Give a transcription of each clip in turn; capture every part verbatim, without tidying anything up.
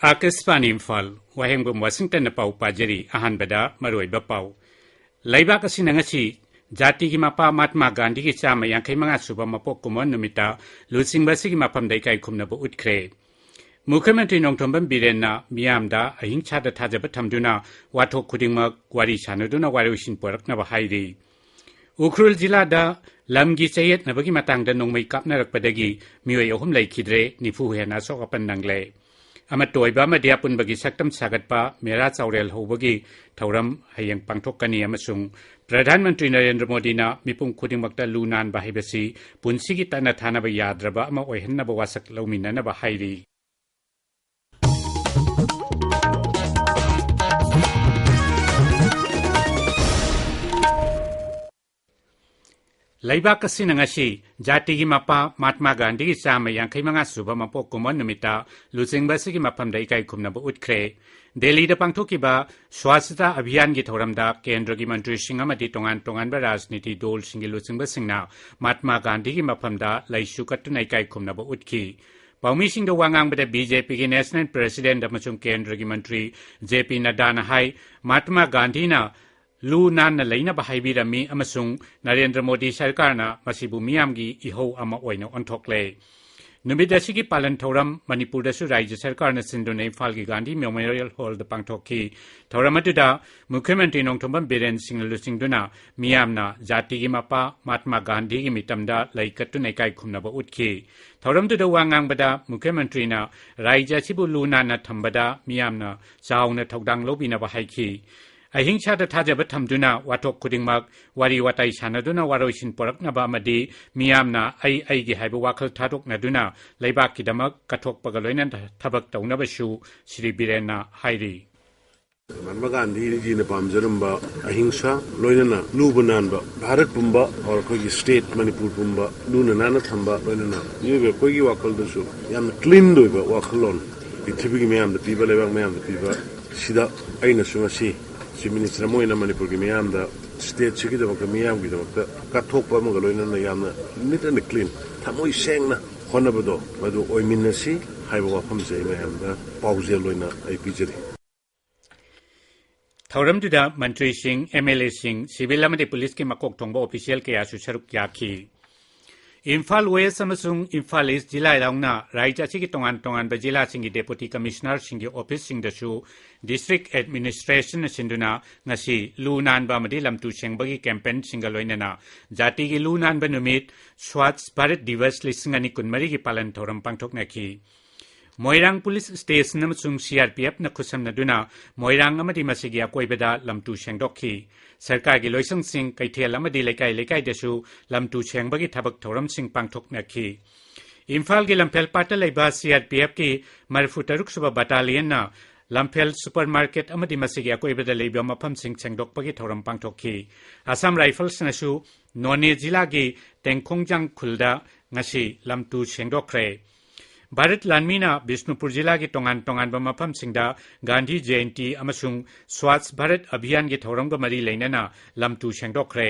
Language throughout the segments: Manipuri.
ꯑꯥꯀꯥꯁꯕꯥꯅꯤ ꯏꯝꯐꯥꯜ, ꯋꯥꯍꯦꯡꯕꯝ ꯋꯥꯁꯤꯡꯇꯟꯅ ꯄꯥꯎ ꯄꯥꯖꯔꯤ꯫ ꯑꯍꯥꯟꯕꯗ ꯃꯔꯨꯑꯣꯏꯕ ꯄꯥꯎ꯫ ꯂꯩꯕꯥꯛ ꯑꯁꯤꯅ ꯉꯁꯤ ꯖꯥꯇꯤꯒꯤ ꯃꯄꯥ ꯃꯍꯥꯇꯃꯥ ꯒꯥꯟꯙꯤꯒꯤ ꯆꯥꯝꯃ ꯌꯥꯡꯈꯩ ꯃꯉꯥ ꯁꯨꯕ ꯃꯄꯣꯛ ꯀꯨꯝꯑꯣꯟ ꯅꯨꯃꯤꯠꯇ ꯂꯨꯆꯤꯡꯕ ꯑꯁꯤꯒꯤ ꯃꯐꯝꯗ ꯏꯀꯥꯏ ꯈꯨꯝꯅꯕ ꯎꯠꯈ꯭ꯔꯦ꯫ ꯃꯨꯈ꯭ꯌ ꯃꯟꯇ꯭ꯔꯤ ꯅꯣꯡꯊꯣꯝꯕꯝ ꯕꯤꯔꯦꯟꯅ ꯃꯤꯌꯥꯝꯗ ꯑꯍꯤꯡꯁꯥꯗ ꯊꯥꯖꯕ ꯊꯝꯗꯨꯅ ꯋꯥꯊꯣꯛ ꯈꯨꯗꯤꯡꯃꯛ ꯋꯥꯔꯤ ꯁꯥꯟꯅꯗꯨꯅ ꯋꯥꯔꯣꯏꯁꯤꯟ ꯄꯨꯔꯛꯅꯕ ꯍꯥꯏꯔꯤ꯫ ꯎꯈ꯭ꯔꯨꯜ ꯖꯤꯂꯥꯗ ꯂꯝꯒꯤ ꯆꯌꯦꯠꯅꯕꯒꯤ ꯃꯇꯥꯡꯗ ꯅꯣꯡꯃꯩ ꯀꯥꯞꯅꯔꯛꯄꯗꯒꯤ ꯃꯤꯑꯣꯏ ꯑꯍꯨꯝ ꯂꯩꯈꯤꯗ꯭ꯔꯦ, ꯅꯤꯐꯨ ꯍꯦꯟꯅ ꯑꯁꯣꯛ ꯑꯄꯟ ꯅꯪꯂꯦ꯫ ꯑꯃꯠꯇ ꯑꯣꯏꯕ ꯑꯃꯗꯤ ꯑꯄꯨꯟꯕꯒꯤ ꯁꯛꯇꯝ ꯁꯥꯒꯠꯄ ꯃꯦꯔꯥ ꯆꯥꯎꯔꯦꯜ ꯍꯧꯕꯒꯤ ꯊꯧꯔꯝ ꯍꯌꯦꯡ ꯄꯥꯡꯊꯣꯛꯀꯅꯤ ꯑꯃꯁꯨꯡ ꯄ꯭ꯔꯙꯥꯟ ꯃꯟꯇ꯭ꯔꯤ ꯅꯔꯦꯟꯗ꯭ꯔ ꯃꯣꯗꯤꯅ ꯃꯤꯄꯨꯝ ꯈꯨꯗꯤꯡꯃꯛꯇ ꯂꯨ ꯅꯥꯟꯕ ꯍꯥꯏꯕꯁꯤ ꯄꯨꯟꯁꯤꯒꯤ ꯇꯠꯅ ꯊꯥꯅꯕ ꯌꯥꯗ꯭ꯔꯕ ꯑꯃ ꯑꯣꯏꯍꯟꯅꯕ ꯋꯥꯁꯛ ꯂꯧꯃꯤꯟꯅꯅꯕ ꯍꯥꯏꯔꯤ꯫ ꯂꯩꯕꯥꯛ ꯑꯁꯤꯅ ꯉꯁꯤ ꯖꯥꯇꯤꯒꯤ ꯃꯄꯥ ꯃꯍꯥꯇꯃꯥ ꯒꯥꯟꯙꯤꯒꯤ ꯆꯥꯝꯃ ꯌꯥꯡꯈꯩ ꯃꯉꯥ ꯁꯨꯕ ꯃꯄꯣꯛ ꯀꯨꯝꯑꯣꯟ ꯅꯨꯃꯤꯠꯇ ꯂꯨꯆꯤꯡꯕ ꯑꯁꯤꯒꯤ ꯃꯐꯝꯗ ꯏꯀꯥꯏ ꯈꯨꯝꯅꯕ ꯎꯠꯈ꯭ꯔꯦ꯫ ꯗꯦꯜꯂꯤꯗ ꯄꯥꯡꯊꯣꯛꯈꯤꯕ ꯁ꯭ꯋꯥꯆꯇꯥ ꯑꯚꯤꯌꯥꯟꯒꯤ ꯊꯧꯔꯝꯗ ꯀꯦꯟꯗ꯭ꯔꯒꯤ ꯃꯟꯇ꯭ꯔꯤꯁꯤꯡ ꯑꯃꯗꯤ ꯇꯣꯉꯥꯟ ꯇꯣꯉꯥꯟꯕ ꯔꯥꯖꯅꯤꯇꯤ ꯗꯣꯜꯁꯤꯡꯒꯤ ꯂꯨꯆꯤꯡꯕꯁꯤꯡꯅ ꯃꯍꯥꯇꯃꯥ ꯒꯥꯟꯙꯤꯒꯤ ꯃꯐꯝꯗ ꯂꯩꯁꯨ ꯀꯠꯇꯨꯅ ꯏꯀꯥꯏ ꯈꯨꯝꯅꯕ ꯎꯠꯈꯤ꯫ ꯄꯥꯎꯃꯤꯁꯤꯡꯗ ꯋꯥ ꯉꯥꯡꯕꯗ ꯕꯤ ꯖꯦ ꯄꯤꯒꯤ ꯅꯦꯁꯅꯦꯜ ꯄ꯭ꯔꯦꯁꯤꯗꯦꯟꯠ ꯑꯃꯁꯨꯡ ꯀꯦꯟꯗ꯭ꯔꯒꯤ ꯃꯟꯇ꯭ꯔꯤ ꯖꯦ ꯄꯤ ꯅꯗ꯭ꯗꯥꯅ ꯍꯥꯏ, ꯃꯍꯥꯇꯃꯥ ꯒꯥꯟꯙꯤꯅ ꯂꯨ ꯅꯥꯟꯅ ꯂꯩꯅꯕ ꯍꯥꯏꯕꯤꯔꯝꯃꯤ ꯑꯃꯁꯨꯡ ꯅꯔꯦꯟꯗ꯭ꯔ ꯃꯣꯗꯤ ꯁꯔꯀꯥꯔꯅ ꯃꯁꯤꯕꯨ ꯃꯤꯌꯥꯝꯒꯤ ꯏꯍꯧ ꯑꯃ ꯑꯣꯏꯅ ꯑꯣꯟꯊꯣꯛꯂꯦ꯫ ꯅꯨꯃꯤꯠ ꯑꯁꯤꯒꯤ ꯄꯥꯂꯟ ꯊꯧꯔꯝ ꯃꯅꯤꯄꯨꯔꯗꯁꯨ ꯔꯥꯖ꯭ꯌ ꯁꯔꯀꯥꯔꯅ ꯁꯤꯟꯗꯨꯅ ꯏꯝꯐꯥꯜꯒꯤ ꯒꯥꯟꯙꯤ ꯃꯦꯃꯣꯔꯤꯌꯦꯜ ꯍꯣꯜꯗ ꯄꯥꯡꯊꯣꯛꯈꯤ꯫ ꯊꯧꯔꯝ ꯑꯗꯨꯗ ꯃꯨꯈ꯭ꯌ ꯃꯟꯇ꯭ꯔꯤ ꯅꯣꯡꯊꯣꯝꯕꯝ ꯕꯤꯔꯦꯟ ꯁꯤꯡꯅ ꯂꯨꯆꯤꯡꯗꯨꯅ ꯃꯤꯌꯥꯝꯅ ꯖꯥꯇꯤꯒꯤ ꯃꯄꯥ ꯃꯍꯥꯇꯃꯥ ꯒꯥꯟꯙꯤꯒꯤ ꯃꯤꯇꯝꯗ ꯂꯩ ꯀꯠꯇꯨꯅ ꯏꯀꯥꯏ ꯈꯨꯝꯅꯕ ꯎꯠꯈꯤ꯫ ꯊꯧꯔꯝꯗꯨꯗ ꯋꯥ ꯉꯥꯡꯕꯗ ꯃꯨꯈ꯭ꯌ ꯃꯟꯇ꯭ꯔꯤꯅ ꯔꯥꯖ꯭ꯌ ꯑꯁꯤꯕꯨ ꯂꯨ ꯅꯥꯟꯅ ꯊꯝꯕꯗ ꯃꯤꯌꯥꯝꯅ ꯆꯥꯎꯅ ꯊꯧꯗꯥꯡ ꯂꯧꯕꯤꯅꯕ ꯍꯥꯏꯈꯤ꯫ ꯑꯍꯤꯡꯁꯥꯗ ꯊꯥꯖꯕ ꯊꯝꯗꯨꯅ ꯋꯥꯊꯣꯛ ꯈꯨꯗꯤꯡꯃꯛ ꯋꯥꯔꯤ ꯋꯥꯇꯥꯏ ꯁꯥꯟꯅꯗꯨꯅ ꯋꯥꯔꯣꯏꯁꯤꯟ ꯄꯨꯔꯛꯅꯕ ꯑꯃꯗꯤ ꯃꯤꯌꯥꯝꯅ ꯑꯩ ꯑꯩꯒꯤ ꯍꯥꯏꯕ ꯋꯥꯈꯜ ꯊꯥꯗꯣꯛꯅꯗꯨꯅ ꯂꯩꯕꯥꯛꯀꯤꯗꯃꯛ ꯀꯠꯊꯣꯛꯄꯒ ꯂꯣꯏꯅꯅ ꯊꯕꯛ ꯇꯧꯅꯕꯁꯨ ꯁ꯭ꯔꯤ ꯕꯤꯔꯦꯟꯅ ꯍꯥꯏꯔꯤ꯫ ꯃꯍꯥꯇꯃꯥ ꯒꯥꯟꯙꯤꯖꯤꯅ ꯄꯥꯝꯖꯔꯝꯕ ꯑꯍꯤꯡꯁꯥ, ꯂꯣꯏꯅꯅ ꯂꯨꯕ ꯅꯥꯟꯕ, ꯚꯥꯔꯠ ꯄꯨꯝꯕ, ꯑꯣꯔ ꯑꯩꯈꯣꯏꯒꯤ ꯁ꯭ꯇꯦꯠ ꯃꯅꯤꯄꯨꯔ ꯄꯨꯝꯕ ꯂꯨꯅ ꯅꯥꯟꯅ ꯊꯝꯕ, ꯂꯣꯏꯅꯅ ꯃꯤꯑꯣꯏꯕ ꯑꯩꯈꯣꯏꯒꯤ ꯋꯥꯈꯜꯗꯁꯨ ꯌꯥꯝꯅ ꯀ꯭ꯂꯤꯟ ꯑꯣꯏꯕ ꯋꯥꯈꯜꯂꯣꯟ ꯄ꯭ꯔꯤꯊꯤꯕꯤꯒꯤ ꯃꯤꯌꯥꯝꯗ ꯄꯤꯕ, ꯂꯩꯕꯥꯛ ꯃꯌꯥꯝꯗ ꯄꯤꯕ, ꯁꯤꯗ ꯑꯩꯅꯁꯨ ꯉꯁꯤ ꯆꯤꯐ ꯃꯤꯅꯤꯁꯇꯔ ꯑꯃ ꯑꯣꯏꯅ ꯃꯅꯤꯄꯨꯔꯒꯤ ꯃꯤꯌꯥꯝꯗ, ꯁ꯭ꯇꯦꯠꯁꯤꯒꯤꯗꯃꯛꯇ, ꯃꯤꯌꯥꯝꯒꯤꯗꯃꯛꯇ ꯀꯠꯊꯣꯛꯄ ꯑꯃꯒ ꯂꯣꯏꯅꯅ ꯌꯥꯝꯅ ꯅꯤꯠ ꯑꯦꯟ ꯀ꯭ꯂꯤꯟ, ꯊꯃꯣꯏ ꯁꯦꯡꯅ ꯍꯣꯠꯅꯕꯗꯣ ꯃꯗꯨ ꯑꯣꯏꯃꯤꯟꯅꯁꯤ ꯍꯥꯏꯕ ꯋꯥꯐꯝꯁꯦ ꯑꯩ ꯃꯌꯥꯝꯗ ꯄꯥꯎꯖꯦꯜ ꯑꯣꯏꯅ ꯑꯩ ꯄꯤꯖꯔꯤ꯫ ꯊꯧꯔꯝꯗꯨꯗ ꯃꯟꯇ꯭ꯔꯤꯁꯤꯡ, ꯑꯦꯝ ꯑꯦꯜ ꯑꯦꯁꯤꯡ, ꯁꯤꯚꯤꯜ ꯑꯃꯗꯤ ꯄꯨꯂꯤꯁꯀꯤ ꯃꯀꯣꯛ ꯊꯣꯡꯕ ꯑꯣꯐꯤꯁꯤꯌꯦꯜ ꯀꯌꯥꯁꯨ ꯁꯔꯨꯛ ꯌꯥꯈꯤ꯫ ꯏꯝꯐꯥꯜ ꯋꯦꯁ ꯑꯃꯁꯨꯡ ꯏꯝꯐꯥꯜ ꯏꯁ ꯖꯤꯂꯥ ꯌꯥꯎꯅ ꯔꯥꯖ꯭ꯌ ꯑꯁꯤꯒꯤ ꯇꯣꯉꯥꯟ ꯇꯣꯉꯥꯟꯕ ꯖꯤꯂꯥꯁꯤꯡꯒꯤ ꯗꯦꯄꯨꯇꯤ ꯀꯃꯤꯁꯅꯔꯁꯤꯡꯒꯤ ꯑꯣꯐꯤꯁꯁꯤꯡꯗꯁꯨ ꯗꯤꯁꯇ꯭ꯔꯤꯛ ꯑꯦꯗꯃꯤꯅꯤꯁꯇ꯭ꯔꯦꯁꯟꯅ ꯁꯤꯟꯗꯨꯅ ꯉꯁꯤ ꯂꯨ ꯅꯥꯟꯕ ꯑꯃꯗꯤ ꯂꯝꯇꯨ ꯁꯦꯡꯕꯒꯤ ꯀꯦꯝꯄꯦꯟꯁꯤꯡꯒ ꯂꯣꯏꯅꯅ ꯖꯥꯇꯤꯒꯤ ꯂꯨ ꯅꯥꯟꯕ ꯅꯨꯃꯤꯠ ꯁ꯭ꯋꯥꯆ ꯚꯥꯔꯠ ꯗꯤꯋꯁ ꯂꯤꯁꯤꯡ ꯑꯅꯤ ꯀꯨꯟꯃꯔꯤꯒꯤ ꯄꯥꯂꯟ ꯊꯧꯔꯝ ꯄꯥꯡꯊꯣꯛꯅꯈꯤ꯫ ꯃꯣꯏꯔꯥꯡ ꯄꯨꯂꯤꯁ ꯁ꯭ꯇꯦꯁꯟ ꯑꯃꯁꯨꯡ ꯁꯤ ꯑꯥꯔ ꯄꯤ ꯑꯦꯐꯅ ꯈꯨꯠꯁꯝꯅꯗꯨꯅ ꯃꯣꯏꯔꯥꯡ ꯑꯃꯗꯤ ꯃꯁꯤꯒꯤ ꯑꯀꯣꯏꯕꯗ ꯂꯝꯇꯨ ꯁꯦꯡꯗꯣꯛꯈꯤ꯫ ꯁꯔꯀꯥꯔꯒꯤ ꯂꯣꯏꯁꯪꯁꯤꯡ, ꯀꯩꯊꯦꯜ ꯑꯃꯗꯤ ꯂꯩꯀꯥꯏ ꯂꯩꯀꯥꯏꯗꯁꯨ ꯂꯝꯇꯨ ꯁꯦꯡꯕꯒꯤ ꯊꯕꯛ ꯊꯧꯔꯝꯁꯤꯡ ꯄꯥꯡꯊꯣꯛꯅꯈꯤ꯫ ꯏꯝꯐꯥꯜꯒꯤ ꯂꯝꯐꯦꯜ ꯄꯥꯠꯇ ꯂꯩꯕ ꯁꯤ ꯑꯥꯔ ꯄꯤ ꯑꯦꯐꯀꯤ ꯃꯔꯤꯐꯨ ꯇꯔꯨꯛ ꯁꯨꯕ ꯕꯇꯥꯂꯤꯌꯟꯅ ꯂꯝꯐꯦꯜ ꯁꯨꯄꯔ ꯃꯥꯔꯀꯦꯠ ꯑꯃꯗꯤ ꯃꯁꯤꯒꯤ ꯑꯀꯣꯏꯕꯗ ꯂꯩꯕ ꯃꯐꯝꯁꯤꯡ ꯁꯦꯡꯗꯣꯛꯄꯒꯤ ꯊꯧꯔꯝ ꯄꯥꯡꯊꯣꯛꯈꯤ꯫ ꯑꯁꯥꯝ ꯔꯥꯏꯐꯜꯁꯅꯁꯨ ꯅꯣꯅꯦ ꯖꯤꯂꯥꯒꯤ ꯇꯦꯡꯈꯣꯡꯖꯥꯡ ꯈꯨꯜꯗ ꯉꯁꯤ ꯂꯝꯇꯨ ꯁꯦꯡꯗꯣꯛꯈ꯭ꯔꯦ꯫ ꯚꯥꯔꯠ ꯂꯥꯟꯃꯤꯅ ꯕꯤꯁꯅꯨꯄꯨꯔ ꯖꯤꯂꯥꯒꯤ ꯇꯣꯉꯥꯟ ꯇꯣꯉꯥꯟꯕ ꯃꯐꯝꯁꯤꯡꯗ ꯒꯥꯟꯙꯤ ꯖꯌꯟꯇꯤ ꯑꯃꯁꯨꯡ ꯁ꯭ꯋꯥꯆ ꯚꯥꯔꯠ ꯑꯚꯤꯌꯥꯟꯒꯤ ꯊꯧꯔꯝꯒ ꯃꯔꯤ ꯂꯩꯅꯅ ꯂꯝꯇꯨ ꯁꯦꯡꯗꯣꯛꯈ꯭ꯔꯦ꯫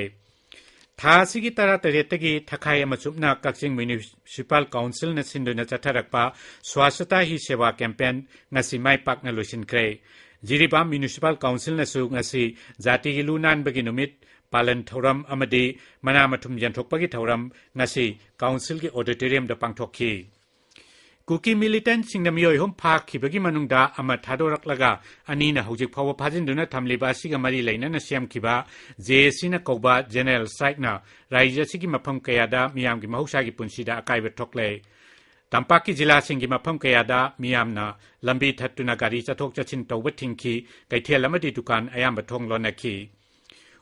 ꯊꯥ ꯑꯁꯤꯒꯤ ꯇꯔꯥꯇꯔꯦꯠꯇꯒꯤ ꯊꯥꯈꯥꯏ ꯑꯃ ꯆꯨꯞꯅ ꯀꯛꯆꯤꯡ ꯃ꯭ꯌꯨꯅꯤꯁꯤꯄꯥꯜ ꯀꯥꯎꯟꯁꯤꯜꯅ ꯁꯤꯟꯗꯨꯅ ꯆꯠꯊꯔꯛꯄ ꯁ꯭ꯋꯥꯁꯇꯥ ꯍꯤ ꯁꯦꯕꯥ ꯀꯦꯝꯄꯦꯟ ꯉꯁꯤ ꯃꯥꯏ ꯄꯥꯛꯅ ꯂꯣꯏꯁꯤꯟꯈ꯭ꯔꯦ꯫ ꯖꯤꯔꯤꯕꯥꯝ ꯃ꯭ꯌꯨꯅꯤꯁꯤꯄꯥꯜ ꯀꯥꯎꯟꯁꯤꯜꯅꯁꯨ ꯉꯁꯤ ꯖꯥꯇꯤꯒꯤ ꯂꯨ ꯅꯥꯟꯕꯒꯤ ꯅꯨꯃꯤꯠ ꯄꯥꯂꯟ ꯊꯧꯔꯝ ꯑꯃꯗꯤ ꯃꯅꯥ ꯃꯊꯨꯝ ꯌꯦꯟꯊꯣꯛꯄꯒꯤ ꯊꯧꯔꯝ ꯉꯁꯤ ꯀꯥꯎꯟꯁꯤꯜꯒꯤ ꯑꯣꯗꯤꯇꯣꯔꯤꯌꯝꯗ ꯄꯥꯡꯊꯣꯛꯈꯤ꯫ ꯀꯨꯀꯤ ꯃꯤꯂꯤꯇꯦꯟꯠꯁꯤꯡꯅ ꯃꯤꯑꯣꯏ ꯑꯍꯨꯝ ꯐꯥꯈꯤꯕꯒꯤ ꯃꯅꯨꯡꯗ ꯑꯃ ꯊꯥꯗꯣꯔꯛꯂꯒ ꯑꯅꯤꯅ ꯍꯧꯖꯤꯛ ꯐꯥꯎꯕ ꯐꯥꯖꯤꯟꯗꯨꯅ ꯊꯝꯂꯤꯕ ꯑꯁꯤꯒ ꯃꯔꯤ ꯂꯩꯅꯅ ꯁꯦꯝꯈꯤꯕ ꯖꯦ ꯑꯦ ꯁꯤꯅ ꯀꯧꯕ ꯖꯦꯅꯔꯦꯜ ꯁ꯭ꯇ꯭ꯔꯥꯏꯛꯅ ꯔꯥꯖ꯭ꯌ ꯑꯁꯤꯒꯤ ꯃꯐꯝ ꯀꯌꯥꯗ ꯃꯤꯌꯥꯝꯒꯤ ꯃꯍꯧꯁꯥꯒꯤ ꯄꯨꯟꯁꯤꯗ ꯑꯀꯥꯏꯕ ꯊꯣꯛꯂꯦ꯫ ꯇꯝꯄꯥꯛꯀꯤ ꯖꯤꯂꯥꯁꯤꯡꯒꯤ ꯃꯐꯝ ꯀꯌꯥꯗ ꯃꯤꯌꯥꯝꯅ ꯂꯝꯕꯤ ꯊꯠꯇꯨꯅ ꯒꯥꯔꯤ ꯆꯠꯊꯣꯛ ꯆꯠꯁꯤꯟ ꯇꯧꯕ ꯊꯤꯡꯈꯤ, ꯀꯩꯊꯦꯜ ꯑꯃꯗꯤ ꯗꯨꯀꯥꯟ ꯑꯌꯥꯝꯕ ꯊꯣꯡ ꯂꯣꯟꯅꯈꯤ꯫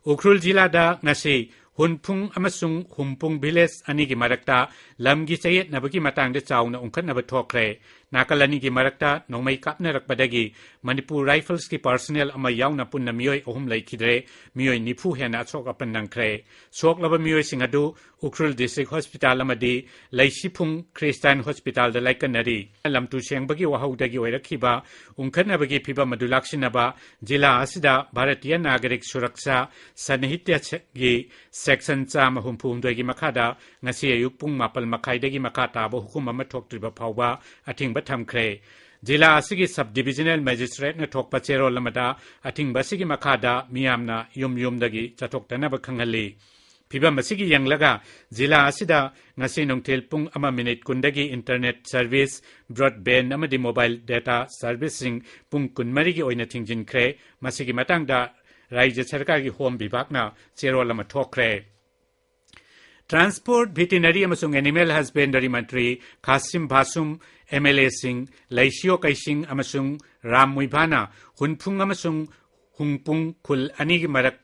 ꯎꯈ꯭ꯔꯨꯜ ꯖꯤꯂꯥꯗ ꯉꯁꯤ ꯍꯨꯟꯐꯨꯡ ꯑꯃꯁꯨꯡ ꯍꯨꯝꯄꯨꯡ ꯚꯤꯂꯦꯖ ꯑꯅꯤꯒꯤ ꯃꯔꯛꯇ ꯂꯝꯒꯤ ꯆꯌꯦꯠꯅꯕꯒꯤ ꯃꯇꯥꯡꯗ ꯆꯥꯎꯅ ꯎꯪꯈꯠꯅꯕ ꯊꯣꯛꯈ꯭ꯔꯦ꯫ ꯅꯥꯀꯜ ꯑꯅꯤꯒꯤ ꯃꯔꯛꯇ ꯅꯣꯡꯃꯩ ꯀꯥꯞꯅꯔꯛꯄꯗꯒꯤ ꯃꯅꯤꯄꯨꯔ ꯔꯥꯏꯐꯜꯁꯀꯤ ꯄꯥꯔꯁꯣꯅꯦꯜ ꯑꯃ ꯌꯥꯎꯅ ꯄꯨꯟꯅ ꯃꯤꯑꯣꯏ ꯑꯍꯨꯝ ꯂꯩꯈꯤꯗ꯭ꯔꯦ꯫ ꯃꯤꯑꯣꯏ ꯅꯤꯐꯨ ꯍꯦꯟꯅ ꯑꯁꯣꯛ ꯑꯄꯟ ꯅꯪꯈ꯭ꯔꯦ꯫ ꯁꯣꯛꯂꯕ ꯃꯤꯑꯣꯏꯁꯤꯡ ꯑꯗꯨ ꯎꯈ꯭ꯔꯨꯜ ꯗꯤꯁꯇ꯭ꯔꯤꯛ ꯍꯣꯁꯄꯤꯇꯥꯜ ꯑꯃꯗꯤ ꯂꯩꯁꯤꯐꯨꯡ ꯈ꯭ꯔꯤꯁꯇꯥꯟ ꯍꯣꯁꯄꯤꯇꯥꯜꯗ ꯂꯥꯏꯀꯠꯅꯔꯤ꯫ ꯂꯝꯇꯨ ꯁꯦꯡꯕꯒꯤ ꯋꯥꯍꯧꯗꯒꯤ ꯑꯣꯏꯔꯛꯈꯤꯕ ꯎꯪꯈꯠꯅꯕꯒꯤ ꯐꯤꯚꯝ ꯑꯗꯨ ꯂꯥꯛꯁꯤꯟꯅꯕ ꯖꯤꯂꯥ ꯑꯁꯤꯗ ꯚꯥꯔꯇꯤꯌ ꯅꯥꯒꯔꯤꯛ ꯁꯨꯔꯛꯁꯥ ꯁꯟꯍꯤꯇ꯭ꯌꯒꯤ ꯁꯦꯛꯁꯟ ꯆꯥꯝꯃ ꯍꯨꯝꯐꯨ ꯍꯨꯝꯗꯣꯏꯒꯤ ꯃꯈꯥꯗ ꯉꯁꯤ ꯑꯌꯨꯛ ꯄꯨꯡ ꯃꯥꯄꯜ ꯃꯈꯥꯏꯗꯒꯤ ꯃꯈꯥ ꯇꯥꯕ ꯍꯨꯀꯨꯝ ꯑꯃ ꯊꯣꯛꯇ꯭ꯔꯤꯕ ꯐꯥꯎꯕ ꯑꯊꯤꯡꯕ ꯊꯝꯈ꯭ꯔꯦ꯫ ꯖꯤꯂꯥ ꯑꯁꯤꯒꯤ ꯁꯕ ꯗꯤꯕꯤꯖꯅꯦꯜ ꯃꯦꯖꯤꯁꯇ꯭ꯔꯦꯠꯅ ꯊꯣꯛꯄ ꯆꯦꯔꯣꯜ ꯑꯃꯗ ꯑꯊꯤꯡꯕ ꯑꯁꯤꯒꯤ ꯃꯈꯥꯗ ꯃꯤꯌꯥꯝꯅ ꯌꯨꯝ ꯌꯨꯝꯗꯒꯤ ꯆꯠꯊꯣꯛꯇꯅꯕ ꯈꯪꯍꯜꯂꯤ꯫ ꯐꯤꯚꯝ ꯑꯁꯤꯒꯤ ꯌꯦꯡꯂꯒ ꯖꯤꯂꯥ ꯑꯁꯤꯗ ꯉꯁꯤ ꯅꯨꯡꯊꯤꯜ ꯄꯨꯡ ꯑꯃ ꯃꯤꯅꯤꯠ ꯀꯨꯟꯗꯒꯤ ꯏꯟꯇꯔꯅꯦꯠ ꯁꯔꯚꯤꯁ, ꯕ꯭ꯔꯣꯗꯕꯦꯟ ꯑꯃꯗꯤ ꯃꯣꯕꯥꯏꯜ ꯗꯦꯇꯥ ꯁꯔꯚꯤꯁꯁꯤꯡ ꯄꯨꯡ ꯀꯨꯟꯃꯔꯤꯒꯤ ꯑꯣꯏꯅ ꯊꯤꯡꯖꯤꯟꯈ꯭ꯔꯦ꯫ ꯃꯁꯤꯒꯤ ꯃꯇꯥꯡꯗ ꯔꯥꯖ꯭ꯌ ꯁꯔꯀꯥꯔꯒꯤ ꯍꯣꯝ ꯕꯤꯚꯥꯒꯅ ꯆꯦꯔꯣꯜ ꯑꯃ ꯊꯣꯛꯈ꯭ꯔꯦ꯫ ꯇ꯭ꯔꯥꯟꯁꯄꯣꯔꯠ, ꯚꯦꯇꯤꯅꯔꯤ ꯑꯃꯁꯨꯡ ꯑꯦꯅꯤꯃꯦꯜ ꯍꯁꯕꯦꯟꯗꯔꯤ ꯃꯟꯇ꯭ꯔꯤ ꯈꯥꯁꯤꯝ ꯚꯥꯁꯨꯝ, ꯑꯦꯝ ꯑꯦꯜ ꯑꯦꯁꯤꯡ ꯂꯩꯁꯤꯌꯣ ꯀꯩꯁꯤꯡ ꯑꯃꯁꯨꯡ ꯔꯥꯝ ꯃꯨꯏꯚꯥꯅ ꯍꯨꯟꯐꯨꯡ ꯑꯃꯁꯨꯡ ꯍꯨꯡꯄꯨꯡ ꯈꯨꯜ ꯑꯅꯤꯒꯤ ꯃꯔꯛ,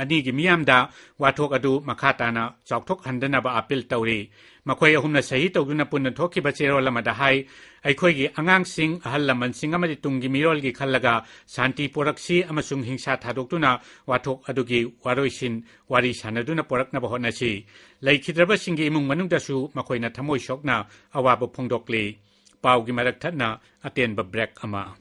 ꯑꯅꯤꯒꯤ ꯃꯤꯌꯥꯝꯗ ꯋꯥꯊꯣꯛ ꯑꯗꯨ ꯃꯈꯥ ꯇꯥꯅ ꯆꯥꯎꯊꯣꯛꯍꯟꯗꯅꯕ ꯑꯥꯄꯤꯜ ꯇꯧꯔꯤ꯫ ꯃꯈꯣꯏ ꯑꯍꯨꯝꯅ ꯁꯍꯤ ꯇꯧꯗꯨꯅ ꯄꯨꯟꯅ ꯊꯣꯛꯈꯤꯕ ꯆꯦꯔꯣꯜ ꯑꯃꯗ ꯍꯥꯏ, ꯑꯩꯈꯣꯏꯒꯤ ꯑꯉꯥꯡꯁꯤꯡ, ꯑꯍꯜ ꯂꯃꯟꯁꯤꯡ ꯑꯃꯗꯤ ꯇꯨꯡꯒꯤ ꯃꯤꯔꯣꯜꯒꯤ ꯈꯜꯂꯒ ꯁꯥꯟꯇꯤ ꯄꯨꯔꯛꯁꯤ ꯑꯃꯁꯨꯡ ꯍꯤꯡꯁꯥ ꯊꯥꯗꯣꯛꯇꯨꯅ ꯋꯥꯊꯣꯛ ꯑꯗꯨꯒꯤ ꯋꯥꯔꯣꯏꯁꯤꯟ ꯋꯥꯔꯤ ꯁꯥꯟꯅꯗꯨꯅ ꯄꯨꯔꯛꯅꯕ ꯍꯣꯠꯅꯁꯤ꯫ ꯂꯩꯈꯤꯗ꯭ꯔꯕꯁꯤꯡꯒꯤ ꯏꯃꯨꯡ ꯃꯅꯨꯡꯗꯁꯨ ꯃꯈꯣꯏꯅ ꯊꯃꯣꯏ ꯁꯣꯛꯅ ꯑꯋꯥꯕ ꯐꯣꯡꯗꯣꯛꯂꯤ꯫ ꯄꯥꯎꯒꯤ ꯃꯔꯛ ꯊꯠꯅ ꯑꯇꯦꯟꯕ ꯕ꯭ꯔꯦꯛ ꯑꯃ꯫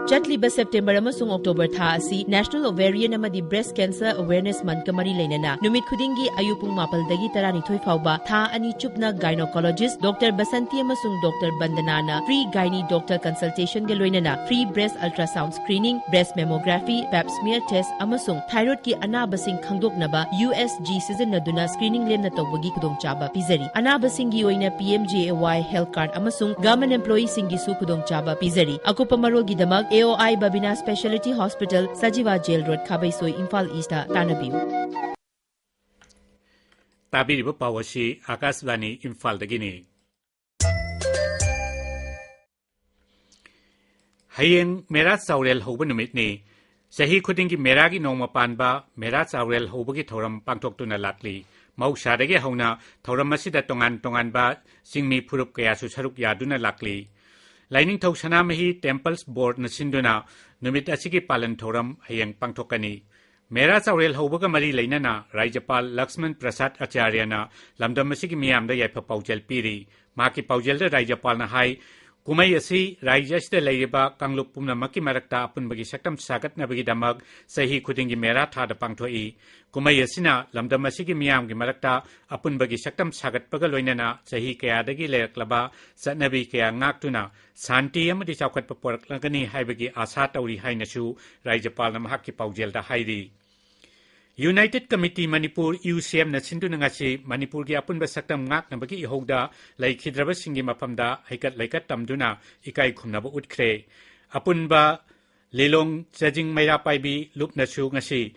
ꯆꯠꯂꯤꯕ ꯁꯦꯞꯇꯦꯝꯕꯔ ꯑꯃꯁꯨꯡ ꯑꯣꯛꯇꯣꯕꯔ ꯊꯥ ꯑꯁꯤ National Ovarian ꯑꯃꯗꯤ Breast Cancer Awareness Monthꯀ ꯃꯔꯤ ꯂꯩꯅꯅ ꯅꯨꯃꯤꯠ ꯈꯨꯗꯤꯡꯒꯤ ꯑꯌꯨꯛ ꯄꯨꯡ ꯃꯥꯄꯜꯗꯒꯤ ꯇꯔꯥꯅꯤꯊꯣꯏ ꯐꯥꯎꯕ ꯊꯥ ꯑꯅꯤ ꯆꯨꯞꯅ gynecologist Doctor ꯕꯁꯟꯇꯤ ꯑꯃꯁꯨꯡ Doctor ꯕꯟꯗꯅꯥꯅ free gynae doctor consultationꯒ ꯂꯣꯏꯅꯅ free breast ultrasound screening, breast mammography, pap smear test ꯑꯃꯁꯨꯡ thyroidꯀꯤ ꯑꯅꯥꯕꯁꯤꯡ ꯈꯪꯗꯣꯛꯅꯕ U S G ꯁꯤꯖꯤꯟꯅꯗꯨꯅ screening ꯂꯦꯝꯅ ꯇꯧꯕꯒꯤ ꯈꯨꯗꯣꯡꯆꯥꯕ ꯄꯤꯖꯔꯤ꯫ ꯑꯅꯥꯕꯁꯤꯡꯒꯤ ꯑꯣꯏꯅ P M J A Y health card ꯑꯃꯁꯨꯡ government employeeꯁꯤꯡꯒꯤꯁꯨ ꯈꯨꯗꯣꯡꯆꯥꯕ ꯄꯤꯖꯔꯤ꯫ ꯑꯀꯨꯞꯄ ꯃꯔꯣꯜꯒꯤꯗꯃꯛ A O I Babina Speciality Hospital, Sajiwa Jail Road, ꯈꯥꯕꯩꯁꯣꯏ, Imphal Eastꯇ ꯇꯥꯟꯅꯕꯤꯌꯨ꯫ ꯇꯥꯕꯤꯔꯤꯕ ꯄꯥꯎ ꯑꯁꯤ ꯑꯥꯀꯥꯁꯕꯥꯅꯤ ꯏꯝꯐꯥꯜꯗꯒꯤꯅꯤ꯫ ꯍꯌꯦꯡ ꯃꯦꯔꯥ ꯆꯥꯎꯔꯦꯜ ꯍꯧꯕ ꯅꯨꯃꯤꯠꯅꯤ꯫ ꯆꯍꯤ ꯈꯨꯗꯤꯡꯒꯤ ꯃꯦꯔꯥꯒꯤ ꯅꯣꯡꯃ ꯄꯥꯟꯕ ꯃꯦꯔꯥ ꯆꯥꯎꯔꯦꯜ ꯍꯧꯕꯒꯤ ꯊꯧꯔꯝ ꯄꯥꯡꯊꯣꯛꯇꯨꯅ ꯂꯥꯛꯂꯤ꯫ ꯃꯍꯧꯁꯥꯗꯒꯤ ꯍꯧꯅ ꯊꯧꯔꯝ ꯑꯁꯤꯗ ꯇꯣꯉꯥꯟ ꯇꯣꯉꯥꯟꯕ ꯆꯤꯡꯃꯤ ꯐꯨꯔꯨꯞ ꯀꯌꯥꯁꯨ ꯁꯔꯨꯛ ꯌꯥꯗꯨꯅ ꯂꯥꯛꯂꯤ꯫ ꯂꯥꯏꯅꯤꯡꯊꯧ ꯁꯅꯥꯃꯍꯤ Temples Boardꯅ ꯁꯤꯟꯗꯨꯅ ꯅꯨꯃꯤꯠ ꯑꯁꯤꯒꯤ ꯄꯥꯂꯟ ꯊꯧꯔꯝ ꯍꯌꯦꯡ ꯄꯥꯡꯊꯣꯛꯀꯅꯤ꯫ ꯃꯦꯔꯥ ꯆꯥꯎꯔꯦꯜ ꯍꯧꯕꯒ ꯃꯔꯤ ꯂꯩꯅꯅ ꯔꯥꯖ꯭ꯌꯄꯥꯜ ꯂꯛꯁꯃꯟ ꯄ꯭ꯔꯁꯥꯗ ꯑꯆꯥꯔꯌꯅ ꯂꯝꯗꯝ ꯑꯁꯤꯒꯤ ꯃꯤꯌꯥꯝꯗ ꯌꯥꯏꯐ ꯄꯥꯎꯖꯦꯜ ꯄꯤꯔꯤ꯫ ꯃꯍꯥꯛꯀꯤ ꯄꯥꯎꯖꯦꯜꯗ ꯔꯥꯖ꯭ꯌꯄꯥꯜꯅ ꯍꯥꯏ, ꯀꯨꯝꯍꯩ ꯑꯁꯤ ꯔꯥꯖ꯭ꯌ ꯑꯁꯤꯗ ꯂꯩꯔꯤꯕ ꯀꯥꯡꯂꯨꯞ ꯄꯨꯝꯅꯃꯛꯀꯤ ꯃꯔꯛꯇ ꯑꯄꯨꯟꯕꯒꯤ ꯁꯛꯇꯝ ꯁꯥꯒꯠꯅꯕꯒꯤꯗꯃꯛ ꯆꯍꯤ ꯈꯨꯗꯤꯡꯒꯤ ꯃꯦꯔꯥ ꯊꯥꯗ ꯄꯥꯡꯊꯣꯛꯏ꯫ ꯀꯨꯝꯍꯩ ꯑꯁꯤꯅ ꯂꯝꯗꯝ ꯑꯁꯤꯒꯤ ꯃꯤꯌꯥꯝꯒꯤ ꯃꯔꯛꯇ ꯑꯄꯨꯟꯕꯒꯤ ꯁꯛꯇꯝ ꯁꯥꯒꯠꯄꯒ ꯂꯣꯏꯅꯅ ꯆꯍꯤ ꯀꯌꯥꯗꯒꯤ ꯂꯩꯔꯛꯂꯕ ꯆꯠꯅꯕꯤ ꯀꯌꯥ ꯉꯥꯛꯇꯨꯅ ꯁꯥꯟꯇꯤ ꯑꯃꯗꯤ ꯆꯥꯎꯈꯠꯄ ꯄꯨꯔꯛꯂꯒꯅꯤ ꯍꯥꯏꯕꯒꯤ ꯑꯥꯁꯥ ꯇꯧꯔꯤ ꯍꯥꯏꯅꯁꯨ ꯔꯥꯖ꯭ꯌꯄꯥꯜꯅ ꯃꯍꯥꯛꯀꯤ ꯄꯥꯎꯖꯦꯜꯗ ꯍꯥꯏꯔꯤ꯫ United Committee Manipur, UCMꯅ ꯁꯤꯟꯗꯨꯅ ꯉꯁꯤ ꯃꯅꯤꯄꯨꯔꯒꯤ ꯑꯄꯨꯟꯕ ꯁꯛꯇꯝ ꯉꯥꯛꯅꯕꯒꯤ ꯏꯍꯧꯗ ꯂꯩꯈꯤꯗ꯭ꯔꯕꯁꯤꯡꯒꯤ ꯃꯐꯝꯗ ꯍꯩꯀꯠ ꯂꯩꯀꯠ ꯇꯝꯗꯨꯅ ꯏꯀꯥꯏ ꯈꯨꯝꯅꯕ ꯎꯠꯈ꯭ꯔꯦ꯫ ꯑꯄꯨꯟꯕ ꯂꯤꯂꯣꯡ ꯆꯥꯖꯤꯡ ꯃꯩꯔꯥ ꯄꯥꯏꯕꯤ ꯂꯨꯞꯅꯁꯨ ꯉꯁꯤ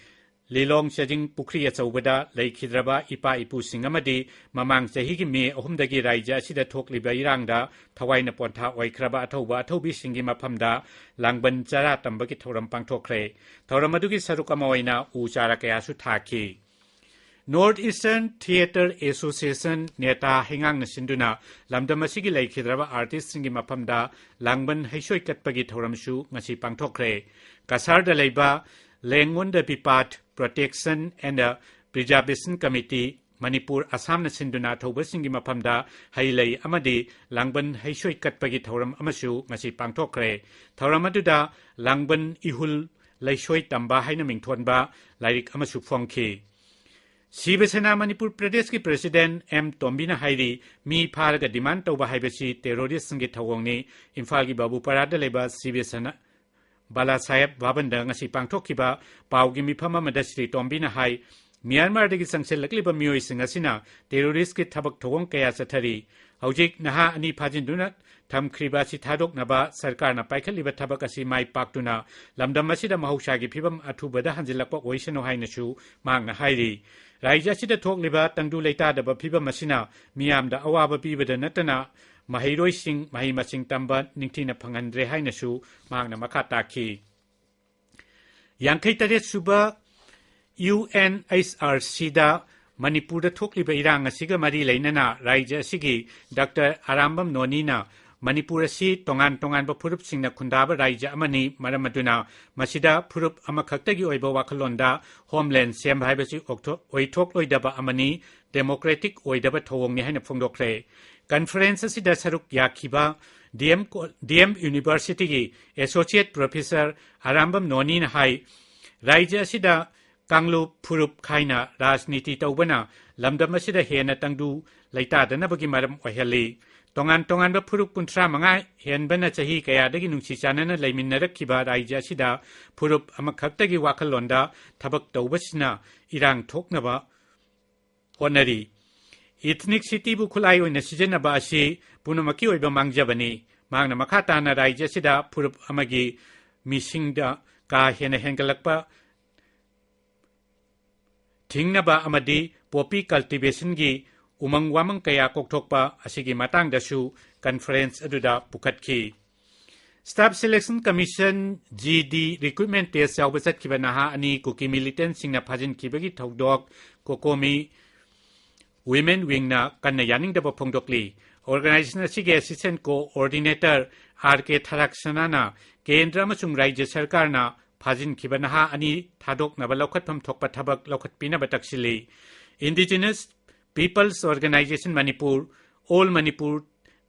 ꯂꯤꯂꯣꯡ ꯆꯥꯖꯤꯡ ꯄꯨꯈ꯭ꯔꯤ ꯑꯆꯧꯕꯗ ꯂꯩꯈꯤꯗ꯭ꯔꯕ ꯏꯄꯥ ꯏꯄꯨꯁꯤꯡ ꯑꯃꯗꯤ ꯃꯃꯥꯡ ꯆꯍꯤꯒꯤ ꯃꯦ ꯑꯍꯨꯝꯗꯒꯤ ꯔꯥꯖ꯭ꯌ ꯑꯁꯤꯗ ꯊꯣꯛꯂꯤꯕ ꯏꯔꯥꯡꯗ ꯊꯋꯥꯏꯅ ꯄꯣꯟꯊꯥ ꯑꯣꯏꯈ꯭ꯔꯕ ꯑꯊꯧꯕ ꯑꯊꯧꯕꯤꯁꯤꯡꯒꯤ ꯃꯐꯝꯗ ꯂꯥꯡꯕꯟ ꯆꯔꯥ ꯇꯝꯕꯒꯤ ꯊꯧꯔꯝ ꯄꯥꯡꯊꯣꯛꯈ꯭ꯔꯦ꯫ ꯊꯧꯔꯝ ꯑꯗꯨꯒꯤ ꯁꯔꯨꯛ ꯑꯃ ꯑꯣꯏꯅ ꯎ ꯆꯥꯔꯥ ꯀꯌꯥꯁꯨ ꯊꯥꯈꯤ꯫ North Eastern Theatre Association, ꯅꯦꯇꯥ ꯍꯩꯉꯥꯡꯅ ꯁꯤꯟꯗꯨꯅ ꯂꯝꯗꯝ ꯑꯁꯤꯒꯤ ꯂꯩꯈꯤꯗ꯭ꯔꯕ ꯑꯥꯔꯇꯤꯁꯁꯤꯡꯒꯤ ꯃꯐꯝꯗ ꯂꯥꯡꯕꯟ ꯍꯩꯁꯣꯏ ꯀꯠꯄꯒꯤ ꯊꯧꯔꯝꯁꯨ ꯉꯁꯤ ꯄꯥꯡꯊꯣꯛꯈ꯭ꯔꯦ꯫ ꯀꯁꯥꯔꯗ ꯂꯩꯕ Lengonda Bipat Protection and Preservation Committee, Manipur, ꯑꯁꯥꯝꯅ ꯁꯤꯟꯗꯨꯅ ꯊꯧꯕꯁꯤꯡꯒꯤ ꯃꯐꯝꯗ ꯍꯩ ꯂꯩ ꯑꯃꯗꯤ ꯂꯥꯡꯕꯟ ꯍꯩꯁꯣꯏ ꯀꯠꯄꯒꯤ ꯊꯧꯔꯝ ꯑꯃꯁꯨ ꯉꯁꯤ ꯄꯥꯡꯊꯣꯛꯈ꯭ꯔꯦ꯫ ꯊꯧꯔꯝ ꯑꯗꯨꯗ ꯂꯥꯡꯕꯟ ꯏꯍꯨꯜ ꯂꯩꯁꯣꯏ ꯇꯝꯕ ꯍꯥꯏꯅ ꯃꯤꯡꯊꯣꯟꯕ ꯂꯥꯏꯔꯤꯛ ꯑꯃꯁꯨ ꯐꯣꯡꯈꯤ꯫ ꯁꯤꯕ ꯁꯦꯅꯥ ꯃꯅꯤꯄꯨꯔ ꯄ꯭ꯔꯗꯦꯁꯀꯤ ꯄ꯭ꯔꯦꯁꯤꯗꯦꯟꯠ ꯑꯦꯝ ꯇꯣꯝꯕꯤꯅ ꯍꯥꯏꯔꯤ, ꯃꯤ ꯐꯥꯔꯒ ꯗꯤꯃꯥꯟ ꯇꯧꯕ ꯍꯥꯏꯕꯁꯤ ꯇꯦꯔꯣꯔꯤꯁꯁꯤꯡꯒꯤ ꯊꯧꯑꯣꯡꯅꯤ꯫ ꯏꯝꯐꯥꯜꯒꯤ ꯕꯥꯕꯨꯄꯥꯔꯥꯗ ꯂꯩꯕ ꯁꯤꯕ ꯁꯦꯅꯥ ꯕꯥꯂꯥ ꯁꯥꯍꯦꯕ ꯚꯕꯟꯗ ꯉꯁꯤ ꯄꯥꯡꯊꯣꯛꯈꯤꯕ ꯄꯥꯎꯒꯤ ꯃꯤꯐꯝ ꯑꯃꯗ ꯁ꯭ꯔꯤ ꯇꯣꯝꯕꯤꯅ ꯍꯥꯏ, ꯃ꯭ꯌꯥꯟꯃꯥꯔꯗꯒꯤ ꯆꯪꯁꯤꯜꯂꯛꯂꯤꯕ ꯃꯤꯑꯣꯏꯁꯤꯡ ꯑꯁꯤꯅ ꯇꯦꯔꯣꯔꯤꯁ꯭ꯠꯀꯤ ꯊꯕꯛ ꯊꯧꯑꯣꯡ ꯀꯌꯥ ꯆꯠꯊꯔꯤ꯫ ꯍꯧꯖꯤꯛ ꯅꯍꯥ ꯑꯅꯤ ꯐꯥꯖꯤꯟꯗꯨꯅ ꯊꯝꯈ꯭ꯔꯤꯕ ꯑꯁꯤ ꯊꯥꯗꯣꯛꯅꯕ ꯁꯔꯀꯥꯔꯅ ꯄꯥꯏꯈꯠꯂꯤꯕ ꯊꯕꯛ ꯑꯁꯤ ꯃꯥꯏ ꯄꯥꯛꯇꯨꯅ ꯂꯝꯗꯝ ꯑꯁꯤꯗ ꯃꯍꯧꯁꯥꯒꯤ ꯐꯤꯕꯝ ꯑꯊꯨꯕꯗ ꯍꯟꯖꯤꯜꯂꯛꯄ ꯑꯣꯏꯁꯅꯨ ꯍꯥꯏꯅꯁꯨ ꯃꯍꯥꯛꯅ ꯍꯥꯏꯔꯤ꯫ ꯔꯥꯖ꯭ꯌ ꯑꯁꯤꯗ ꯊꯣꯛꯂꯤꯕ ꯇꯪꯗꯨ ꯂꯩꯇꯥꯗꯕ ꯐꯤꯕꯝ ꯑꯁꯤꯅ ꯃꯤꯌꯥꯝꯗ ꯑꯋꯥꯕ ꯄꯤꯕꯗ ꯅꯠꯇꯅ ꯃꯍꯩꯔꯣꯏꯁꯤꯡ ꯃꯍꯩ ꯃꯁꯤꯡ ꯇꯝꯕ ꯅꯤꯡꯊꯤꯅ ꯐꯪꯍꯟꯗ꯭ꯔꯦ ꯍꯥꯏꯅꯁꯨ ꯃꯍꯥꯛꯅ ꯃꯈꯥ ꯇꯥꯈꯤ꯫ ꯌꯥꯡꯈꯩ ꯇꯔꯦꯠ ꯁꯨꯕ UNHRCꯗ ꯃꯅꯤꯄꯨꯔꯗ ꯊꯣꯛꯂꯤꯕ ꯏꯔꯥꯡ ꯑꯁꯤꯒ ꯃꯔꯤ ꯂꯩꯅꯅ ꯔꯥꯖ꯭ꯌ ꯑꯁꯤꯒꯤ ꯗꯥꯛꯇꯔ ꯑꯔꯥꯝꯕꯝ ꯅꯣꯅꯤꯅ ꯃꯅꯤꯄꯨꯔ ꯑꯁꯤ ꯇꯣꯉꯥꯟ ꯇꯣꯉꯥꯟꯕ ꯐꯨꯔꯨꯞꯁꯤꯡꯅ ꯈꯨꯟꯗꯥꯕ ꯔꯥꯖ꯭ꯌ ꯑꯃꯅꯤ, ꯃꯔꯝ ꯑꯗꯨꯅ ꯃꯁꯤꯗ ꯐꯨꯔꯨꯞ ꯑꯃꯈꯛꯇꯒꯤ ꯑꯣꯏꯕ ꯋꯥꯈꯜꯂꯣꯟꯗ ꯍꯣꯝꯂꯦꯟ ꯁꯦꯝꯕ ꯍꯥꯏꯕꯁꯤ ꯑꯣꯏꯊꯣꯛ-, ꯑꯣꯏꯊꯣꯛꯂꯣꯏꯗꯕ ꯑꯃꯅꯤ, ꯗꯦꯃꯣꯀ꯭ꯔꯦꯇꯤꯛ ꯑꯣꯏꯗꯕ ꯊꯧꯑꯣꯡꯅꯤ ꯍꯥꯏꯅ ꯐꯣꯡꯗꯣꯛꯈ꯭ꯔꯦ꯫ ꯀꯟꯐꯔꯦꯟꯁ ꯑꯁꯤꯗ ꯁꯔꯨꯛ ꯌꯥꯈꯤꯕ ꯗꯤ ꯑꯦꯝ ꯀꯣ-, ꯗꯤ ꯑꯦꯝ ꯌꯨꯅꯤꯚꯔꯁꯤꯇꯤꯒꯤ ꯑꯦꯁꯣꯁꯤꯌꯦꯠ ꯄ꯭ꯔꯣꯐꯦꯁꯔ ꯑꯔꯥꯝꯕꯝ ꯅꯣꯅꯤꯅ ꯍꯥꯏ, ꯔꯥꯖ꯭ꯌ ꯑꯁꯤꯗ ꯀꯥꯡꯂꯨꯞ ꯐꯨꯔꯨꯞ ꯈꯥꯏꯅ ꯔꯥꯖꯅꯤꯇꯤ ꯇꯧꯕꯅ ꯂꯝꯗꯝ ꯑꯁꯤꯗ ꯍꯦꯟꯅ ꯇꯪꯗꯨ ꯂꯩꯇꯥꯗꯅꯕꯒꯤ ꯃꯔꯝ ꯑꯣꯏꯍꯜꯂꯤ꯫ ꯇꯣꯉꯥꯟ ꯇꯣꯉꯥꯟꯕ ꯐꯨꯔꯨꯞ ꯀꯨꯟꯊ꯭ꯔꯥ ꯃꯉꯥ ꯍꯦꯟꯕꯅ ꯆꯍꯤ ꯀꯌꯥꯗꯒꯤ ꯅꯨꯡꯁꯤ ꯆꯥꯟꯅꯅ ꯂꯩꯃꯤꯟꯅꯔꯛꯈꯤꯕ ꯔꯥꯖ꯭ꯌ ꯑꯁꯤꯗ ꯐꯨꯔꯨꯞ ꯑꯃꯈꯛꯇꯒꯤ ꯋꯥꯈꯜꯂꯣꯟꯗ ꯊꯕꯛ ꯇꯧꯕꯁꯤꯅ ꯏꯔꯥꯡ ꯊꯣꯛꯅꯕ ꯍꯣꯠꯅꯔꯤ꯫ ꯏꯊꯅꯤꯛꯁꯤꯇꯤꯕꯨ ꯈꯨꯠꯂꯥꯏ ꯑꯣꯏꯅ ꯁꯤꯖꯤꯟꯅꯕ ꯑꯁꯤ ꯄꯨꯝꯅꯃꯛꯀꯤ ꯑꯣꯏꯕ ꯃꯥꯡꯖꯕꯅꯤ꯫ ꯃꯍꯥꯛꯅ ꯃꯈꯥ ꯇꯥꯅ ꯔꯥꯖ꯭ꯌ ꯑꯁꯤꯗ ꯐꯨꯔꯨꯞ ꯑꯃꯒꯤ ꯃꯤꯁꯤꯡꯗ ꯀꯥ ꯍꯦꯟꯅ ꯍꯦꯟꯒꯠꯂꯛꯄ ꯊꯤꯡꯅꯕ ꯑꯃꯗꯤ ꯄꯣꯄꯤ ꯀꯜꯇꯤꯚꯦꯁꯟꯒꯤ ꯎꯃꯪ ꯋꯥꯃꯪ ꯀꯌꯥ ꯀꯣꯛꯊꯣꯛꯄ ꯑꯁꯤꯒꯤ ꯃꯇꯥꯡꯗꯁꯨ ꯀꯟꯐꯔꯦꯟꯁ ꯑꯗꯨꯗ ꯄꯨꯈꯠꯈꯤ꯫ Staff Selection Commission, ꯖꯤ ꯗꯤ, ꯔꯤꯀ꯭ꯔꯨꯠꯃꯦꯟ ꯇꯦꯁ ꯌꯥꯎꯕ ꯆꯠꯈꯤꯕ ꯅꯍꯥ ꯑꯅꯤ ꯀꯨꯀꯤ ꯃꯤꯂꯤꯇꯦꯟꯁꯤꯡꯅ ꯐꯥꯖꯤꯟꯈꯤꯕꯒꯤ ꯊꯧꯗꯣꯛ ꯀꯣꯀꯣꯃꯤ ꯋꯤꯃꯦꯟ ꯋꯤꯡꯅ ꯀꯟꯅ ꯌꯥꯅꯤꯡꯗꯕ ꯐꯣꯡꯗꯣꯛꯂꯤ꯫ ꯑꯣꯔꯒꯅꯥꯏꯖꯦꯁꯟ ꯑꯁꯤꯒꯤ ꯑꯦꯁꯤꯁꯇꯦꯟ ꯀꯣꯑꯣꯔꯗꯤꯅꯦꯇꯔ ꯑꯥꯔ ꯀꯦ ꯊꯔꯥꯛꯁꯅꯥꯅ ꯀꯦꯟꯗ꯭ꯔ ꯑꯃꯁꯨꯡ ꯔꯥꯖ꯭ꯌ ꯁꯔꯀꯥꯔꯅ ꯐꯥꯖꯤꯟꯈꯤꯕ ꯅꯍꯥ ꯑꯅꯤ ꯊꯥꯗꯣꯛꯅꯕ ꯂꯧꯈꯠꯐꯝ ꯊꯣꯛꯄ ꯊꯕꯛ ꯂꯧꯈꯠꯄꯤꯅꯕ ꯇꯛꯁꯤꯜꯂꯤ꯫ Indigenous People's Organisation Manipur, All Manipur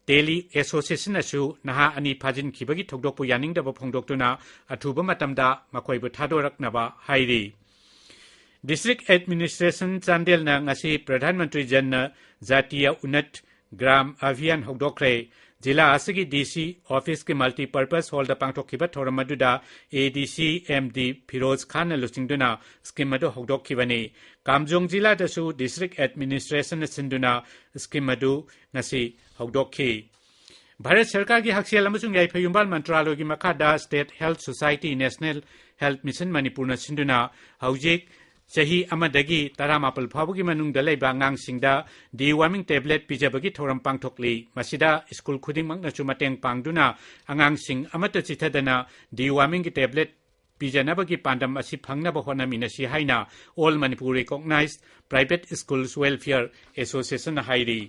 Teli Association ꯅꯁꯨ ꯅꯍꯥ ꯑꯅꯤ ꯐꯥꯖꯤꯟꯈꯤꯕꯒꯤ ꯊꯧꯗꯣꯛꯄꯨ ꯌꯥꯅꯤꯡꯗꯕ ꯐꯣꯡꯗꯣꯛꯇꯨꯅ ꯑꯊꯨꯕ ꯃꯇꯝꯗ ꯃꯈꯣꯏꯕꯨ ꯊꯥꯗꯣꯔꯛꯅꯕ ꯍꯥꯏꯔꯤ꯫ ꯗꯤꯁꯇ꯭ꯔꯤꯛ ꯑꯦꯗꯃꯤꯅꯤꯁꯇ꯭ꯔꯦꯁꯟ ꯆꯥꯟꯗꯦꯜꯅ ꯉꯁꯤ ꯄ꯭ꯔꯙꯥꯟ ꯃꯟꯇ꯭ꯔꯤ ꯖꯟ ꯖꯥꯇꯤꯌ ꯎꯟꯅꯠ ꯒ꯭ꯔꯥꯝ ꯑꯚꯤꯌꯥꯟ ꯍꯧꯗꯣꯛꯈ꯭ꯔꯦ꯫ ꯖꯤꯂꯥ ꯑꯁꯤꯒꯤ ꯗꯤ ꯁꯤ ꯑꯣꯐꯤꯁꯀꯤ ꯃꯜꯇꯤꯄꯔꯄꯁ ꯍꯣꯜꯗ ꯄꯥꯡꯊꯣꯛꯈꯤꯕ ꯊꯧꯔꯝ ꯑꯗꯨꯗ ꯑꯦ ꯗꯤ ꯁꯤ ꯑꯦꯝ ꯗꯤ ꯐꯤꯔꯣꯖ ꯈꯥꯟꯅ ꯂꯨꯆꯤꯡꯗꯨꯅ ꯁ꯭ꯀꯤꯝ ꯑꯗꯨ ꯍꯧꯗꯣꯛꯈꯤꯕꯅꯤ꯫ ꯀꯥꯝꯖꯣꯡ ꯖꯤꯂꯥꯗꯁꯨ ꯗꯤꯁꯇ꯭ꯔꯤꯛ ꯑꯦꯗꯃꯤꯅꯤꯁꯇ꯭ꯔꯦꯁꯟꯅ ꯁꯤꯟꯗꯨꯅ ꯁ꯭ꯀꯤꯝ ꯑꯗꯨ ꯉꯁꯤ ꯍꯧꯗꯣꯛꯈꯤ꯫ ꯚꯥꯔꯠ ꯁꯔꯀꯥꯔꯒꯤ ꯍꯛꯁꯦꯜ ꯑꯃꯁꯨꯡ ꯌꯥꯏꯐ ꯌꯨꯝꯕꯥꯜ ꯃꯟꯇ꯭ꯔꯥꯂꯣꯏꯒꯤ ꯃꯈꯥꯗ state health society, national health mission ꯃꯅꯤꯄꯨꯔꯅ ꯁꯤꯟꯗꯨꯅ ꯍꯧꯖꯤꯛ ꯆꯍꯤ ꯑꯃꯗꯒꯤ ꯇꯔꯥꯃꯥꯄꯜ ꯐꯥꯎꯕꯒꯤ ꯃꯅꯨꯡꯗ ꯂꯩꯕ ꯑꯉꯥꯡꯁꯤꯡꯗ ꯗꯤꯋꯥꯔꯃꯤꯡ ꯇꯦꯕ꯭ꯂꯦꯠ ꯄꯤꯖꯕꯒꯤ ꯊꯧꯔꯝ ꯄꯥꯡꯊꯣꯛꯂꯤ꯫ ꯃꯁꯤꯗ ꯁ꯭ꯀꯨꯜ ꯈꯨꯗꯤꯡꯃꯛꯅꯁꯨ ꯃꯇꯦꯡ ꯄꯥꯡꯗꯨꯅ ꯑꯉꯥꯡꯁꯤꯡ ꯑꯃꯠꯇ ꯆꯤꯠꯊꯗꯅ ꯗꯤꯋꯥꯔꯃꯤꯡꯒꯤ ꯇꯦꯕ꯭ꯂꯦꯠ ꯄꯤꯖꯅꯕꯒꯤ ꯄꯥꯟꯗꯝ ꯑꯁꯤ ꯐꯪꯅꯕ ꯍꯣꯠꯅꯃꯤꯟꯅꯁꯤ ꯍꯥꯏꯅ All Manipur Recognized Private Schools Welfare Association ꯍꯥꯏꯔꯤ꯫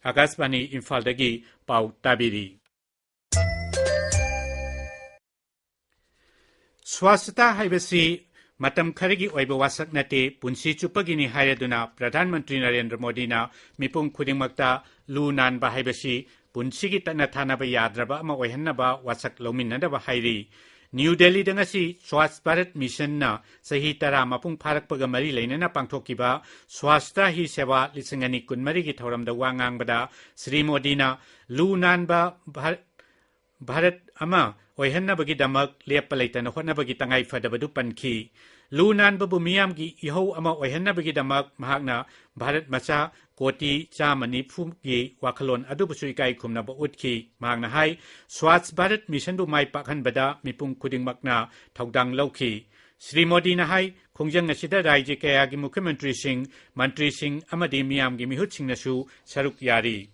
ꯑꯀꯥꯁꯕꯥꯅꯤ ꯏꯝꯐꯥꯜꯗꯒꯤ ꯄꯥꯎ ꯇꯥꯕꯤꯔꯤ꯫ ꯁ꯭ꯋꯥꯁꯇ ꯍꯥꯏꯕꯁꯤ ꯃꯇꯝ ꯈꯔꯒꯤ ꯑꯣꯏꯕ ꯋꯥꯁꯛ ꯅꯠꯇꯦ, ꯄꯨꯟꯁꯤ ꯆꯨꯞꯄꯒꯤꯅꯤ ꯍꯥꯏꯔꯗꯨꯅ ꯄ꯭ꯔꯙꯥꯟ ꯃꯟꯇ꯭ꯔꯤ ꯅꯔꯦꯟꯗ꯭ꯔ ꯃꯣꯗꯤꯅ ꯃꯤꯄꯨꯝ ꯈꯨꯗꯤꯡꯃꯛꯇ ꯂꯨ ꯅꯥꯟꯕ ꯍꯥꯏꯕꯁꯤ ꯄꯨꯟꯁꯤꯒꯤ ꯇꯠꯅ ꯊꯥꯅꯕ ꯌꯥꯗ꯭ꯔꯕ ꯑꯃ ꯑꯣꯏꯍꯟꯅꯕ ꯋꯥꯁꯛ ꯂꯧꯃꯤꯟꯅꯅꯕ ꯍꯥꯏꯔꯤ꯫ ꯅ꯭ꯌꯨ ꯗꯦꯜꯂꯤꯗ ꯉꯁꯤ ꯁ꯭ꯋꯥꯁ ꯚꯥꯔꯠ ꯃꯤꯁꯟꯅ ꯆꯍꯤ ꯇꯔꯥ ꯃꯄꯨꯡ ꯐꯥꯔꯛꯄꯒ ꯃꯔꯤ ꯂꯩꯅꯅ ꯄꯥꯡꯊꯣꯛꯈꯤꯕ ꯁ꯭ꯋꯥꯁꯇ ꯍꯤ ꯁꯦꯋꯥ ꯂꯤꯁꯤꯡ ꯑꯅꯤ ꯀꯨꯟꯃꯔꯤꯒꯤ ꯊꯧꯔꯝꯗ ꯋꯥ ꯉꯥꯡꯕꯗ ꯁ꯭ꯔꯤ ꯃꯣꯗꯤꯅ ꯂꯨ ꯅꯥꯟꯕ ꯚꯥꯔꯠ ꯚꯥꯔꯠ ꯑꯃ ꯑꯣꯏꯍꯟꯅꯕꯒꯤꯗꯃꯛ ꯂꯦꯞꯄ ꯂꯩꯇꯅ ꯍꯣꯠꯅꯕꯒꯤ ꯇꯉꯥꯏ ꯐꯗꯕꯗꯨ ꯄꯟꯈꯤ꯫ ꯂꯨ ꯅꯥꯟꯕꯕꯨ ꯃꯤꯌꯥꯝꯒꯤ ꯏꯍꯧ ꯑꯃ ꯑꯣꯏꯍꯟꯅꯕꯒꯤꯗꯃꯛ ꯃꯍꯥꯛꯅ ꯚꯥꯔꯠ ꯃꯆꯥ ꯀꯣꯇꯤ ꯆꯥꯝꯃ ꯅꯤꯐꯨꯒꯤ ꯋꯥꯈꯜꯂꯣꯟ ꯑꯗꯨꯕꯨꯁꯨ ꯏꯀꯥꯏ ꯈꯨꯝꯅꯕ ꯎꯠꯈꯤ꯫ ꯃꯍꯥꯛꯅ ꯍꯥꯏ, ꯁ꯭ꯋꯥꯁ ꯚꯥꯔꯠ ꯃꯤꯁꯟꯕꯨ ꯃꯥꯏ ꯄꯥꯛꯍꯟꯕꯗ ꯃꯤꯄꯨꯝ ꯈꯨꯗꯤꯡꯃꯛꯅ ꯊꯧꯗꯥꯡ ꯂꯧꯈꯤ꯫ ꯁ꯭ꯔꯤ ꯃꯣꯗꯤꯅ ꯍꯥꯏ, ꯈꯣꯡꯖꯪ ꯑꯁꯤꯗ ꯔꯥꯖ꯭ꯌ ꯀꯌꯥꯒꯤ ꯃꯨꯈ꯭ꯌ ꯃꯟꯇ꯭ꯔꯤꯁꯤꯡ, ꯃꯟꯇ꯭ꯔꯤꯁꯤꯡ ꯑꯃꯗꯤ ꯃꯤꯌꯥꯝꯒꯤ ꯃꯤꯍꯨꯠꯁꯤꯡꯅꯁꯨ ꯁꯔꯨꯛ ꯌꯥꯔꯤ꯫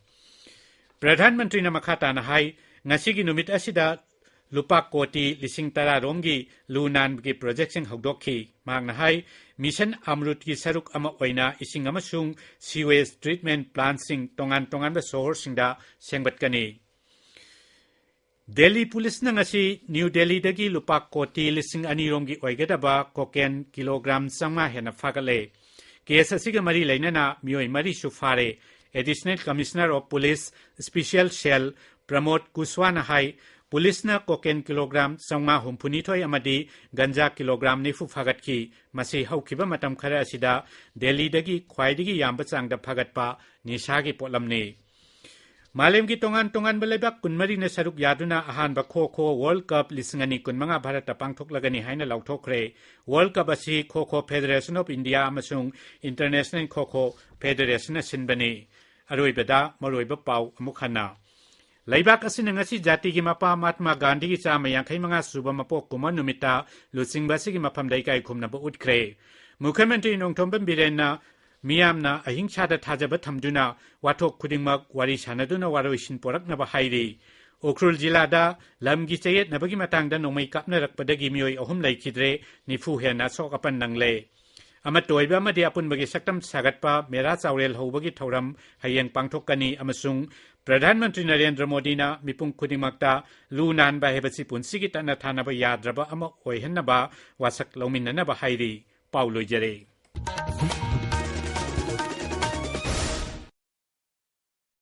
ꯄ꯭ꯔꯙꯥꯟ ꯃꯟꯇ꯭ꯔꯤꯅ ꯃꯈꯥ ꯇꯥꯅ ꯍꯥꯏ, ꯉꯁꯤꯒꯤ ꯅꯨꯃꯤꯠ ꯑꯁꯤꯗ ꯂꯨꯄꯥ ꯀꯣꯇꯤ ꯂꯤꯁꯤꯡ ꯇꯔꯥ ꯔꯣꯝꯒꯤ ꯂꯨ ꯅꯥꯟꯕꯒꯤ ꯄ꯭ꯔꯣꯖꯦꯛꯁꯤꯡ ꯍꯧꯗꯣꯛꯈꯤ꯫ ꯃꯍꯥꯛꯅ ꯍꯥꯏ, ꯃꯤꯁꯟ ꯑꯃ꯭ꯔꯨꯠꯀꯤ ꯁꯔꯨꯛ ꯑꯃ ꯑꯣꯏꯅ ꯏꯁꯤꯡ ꯑꯃꯁꯨꯡ ꯁꯤꯋꯦꯖ ꯇ꯭ꯔꯤꯠꯃꯦꯟ ꯄ꯭ꯂꯥꯟꯠꯁꯤꯡ ꯇꯣꯉꯥꯟ ꯇꯣꯉꯥꯟꯕ ꯁꯣꯍꯣꯔꯁꯤꯡꯗ ꯁꯦꯝꯒꯠꯀꯅꯤ꯫ ꯗꯦꯜꯂꯤ ꯄꯨꯂꯤꯁꯅ ꯉꯁꯤ ꯅ꯭ꯌꯨ ꯗꯦꯜꯂꯤꯗꯒꯤ ꯂꯨꯄꯥ ꯀꯣꯇꯤ ꯂꯤꯁꯤꯡ ꯑꯅꯤ ꯔꯣꯝꯒꯤ ꯑꯣꯏꯒꯗꯕ ꯀꯣꯀꯦꯟ ꯀꯤꯂꯣꯒ꯭ꯔꯥꯝ ꯆꯥꯝꯃꯉꯥ ꯍꯦꯟꯅ ꯐꯥꯒꯠꯂꯦ꯫ ꯀꯦꯁ ꯑꯁꯤꯒ ꯃꯔꯤ ꯂꯩꯅꯅ ꯃꯤꯑꯣꯏ ꯃꯔꯤꯁꯨ ꯐꯥꯔꯦ꯫ Additional Commissioner of Police Special Cell ꯄ꯭ꯔꯃꯣꯗ ꯀꯨꯁꯋꯥꯅ ꯍꯥꯏ, ꯄꯨꯂꯤꯁꯅ ꯀꯣꯀꯦꯟ ꯀꯤꯂꯣꯒ꯭ꯔꯥꯝ ꯆꯥꯝꯃꯉꯥ ꯍꯨꯝꯐꯨꯅꯤꯊꯣꯏ ꯑꯃꯗꯤ ꯒꯟꯖꯥ ꯀꯤꯂꯣꯒ꯭ꯔꯥꯝ ꯅꯤꯐꯨ ꯐꯥꯒꯠꯈꯤ꯫ ꯃꯁꯤ ꯍꯧꯈꯤꯕ ꯃꯇꯝ ꯈꯔ ꯑꯁꯤꯗ ꯗꯦꯜꯂꯤꯗꯒꯤ ꯈ꯭ꯋꯥꯏꯗꯒꯤ ꯌꯥꯝꯕ ꯆꯥꯡꯗ ꯐꯥꯒꯠꯄ ꯅꯤꯁꯥꯒꯤ ꯄꯣꯠꯂꯝꯅꯤ꯫ ꯃꯥꯂꯦꯝꯒꯤ ꯇꯣꯉꯥꯟ ꯇꯣꯉꯥꯟꯕ ꯂꯩꯕꯥꯛ ꯀꯨꯟꯃꯔꯤꯅ ꯁꯔꯨꯛ ꯌꯥꯗꯨꯅ ꯑꯍꯥꯟꯕ ꯈꯣ ꯈꯣ ꯋꯥꯔꯜꯗ ꯀꯞ ꯂꯤꯁꯤꯡ ꯑꯅꯤ ꯀꯨꯟꯃꯉꯥ ꯚꯥꯔꯠꯇ ꯄꯥꯡꯊꯣꯛꯂꯒꯅꯤ ꯍꯥꯏꯅ ꯂꯥꯎꯊꯣꯛꯈ꯭ꯔꯦ꯫ ꯋꯥꯔꯜꯗ ꯀꯞ ꯑꯁꯤ ꯈꯣ ꯈꯣ ꯐꯦꯗꯔꯦꯁꯟ ꯑꯣꯐ ꯏꯟꯗꯤꯌꯥ ꯑꯃꯁꯨꯡ ꯏꯟꯇꯔꯅꯦꯁꯅꯦꯜ ꯈꯣ ꯈꯣ ꯐꯦꯗꯔꯦꯁꯟꯅ ꯁꯤꯟꯕꯅꯤ꯫ ꯑꯔꯣꯏꯕꯗ ꯃꯔꯨꯑꯣꯏꯕ ꯄꯥꯎ ꯑꯃꯨꯛ ꯍꯟꯅ꯫ ꯂꯩꯕꯥꯛ ꯑꯁꯤꯅ ꯉꯁꯤ ꯖꯥꯇꯤꯒꯤ ꯃꯄꯥ ꯃꯍꯥꯠꯃꯥ ꯒꯥꯟꯙꯤꯒꯤ ꯆꯥꯝꯃ ꯌꯥꯡꯈꯩ ꯃꯉꯥ ꯁꯨꯕ ꯃꯄꯣꯛ ꯀꯨꯝꯑꯣꯟ ꯅꯨꯃꯤꯠꯇ ꯂꯨꯆꯤꯡꯕ ꯑꯁꯤꯒꯤ ꯃꯐꯝꯗ ꯏꯀꯥꯏ ꯈꯨꯝꯅꯕ ꯎꯠꯈ꯭ꯔꯦ꯫ ꯃꯨꯈ꯭ꯌ ꯃꯟꯇ꯭ꯔꯤ ꯅꯣꯡꯊꯣꯝꯕꯝ ꯕꯤꯔꯦꯟꯅ ꯃꯤꯌꯥꯝꯅ ꯑꯍꯤꯡꯁꯥꯗ ꯊꯥꯖꯕ ꯊꯝꯗꯨꯅ ꯋꯥꯊꯣꯛ ꯈꯨꯗꯤꯡꯃꯛ ꯋꯥꯔꯤ ꯁꯥꯟꯅꯗꯨꯅ ꯋꯥꯔꯣꯏꯁꯤꯟ ꯄꯣꯔꯛꯅꯕ ꯍꯥꯏꯔꯤ꯫ ꯎꯈ꯭ꯔꯨꯜ ꯖꯤꯂꯥꯗ ꯂꯝꯒꯤ ꯆꯌꯦꯠꯅꯕꯒꯤ ꯃꯇꯥꯡꯗ ꯅꯣꯡꯃꯩ ꯀꯥꯞꯅꯔꯛꯄꯗꯒꯤ ꯃꯤꯑꯣꯏ ꯑꯍꯨꯝ ꯂꯩꯈꯤꯗ꯭ꯔꯦ, ꯅꯤꯐꯨ ꯍꯦꯟꯅ ꯑꯁꯣꯛ ꯑꯄꯟ ꯅꯪꯂꯦ꯫ ꯑꯃꯠꯇ ꯑꯣꯏꯕ ꯑꯃꯗꯤ ꯑꯄꯨꯟꯕꯒꯤ ꯁꯛꯇꯝ ꯁꯥꯒꯠꯄ ꯃꯦꯔꯥ ꯆꯥꯎꯔꯦꯜ ꯍꯧꯕꯒꯤ ꯊꯧꯔꯝ ꯍꯌꯦꯡ ꯄꯥꯡꯊꯣꯛꯀꯅꯤ ꯑꯃꯁꯨꯡ ꯄ꯭ꯔꯙꯥꯟ ꯃꯟꯇ꯭ꯔꯤ ꯅꯔꯦꯟꯗ꯭ꯔ ꯃꯣꯗꯤꯅ ꯃꯤꯄꯨꯝ ꯈꯨꯗꯤꯡꯃꯛꯇ ꯂꯨ ꯅꯥꯟꯕ ꯍꯥꯏꯕꯁꯤ ꯄꯨꯟꯁꯤꯒꯤ ꯇꯠꯅ ꯊꯥꯅꯕ ꯌꯥꯗ꯭ꯔꯕ ꯑꯃ ꯑꯣꯏꯍꯟꯅꯕ ꯋꯥꯁꯛ ꯂꯧꯃꯤꯟꯅꯅꯕ ꯍꯥꯏꯔꯤ꯫ ꯄꯥꯎ ꯂꯣꯏꯖꯔꯦ꯫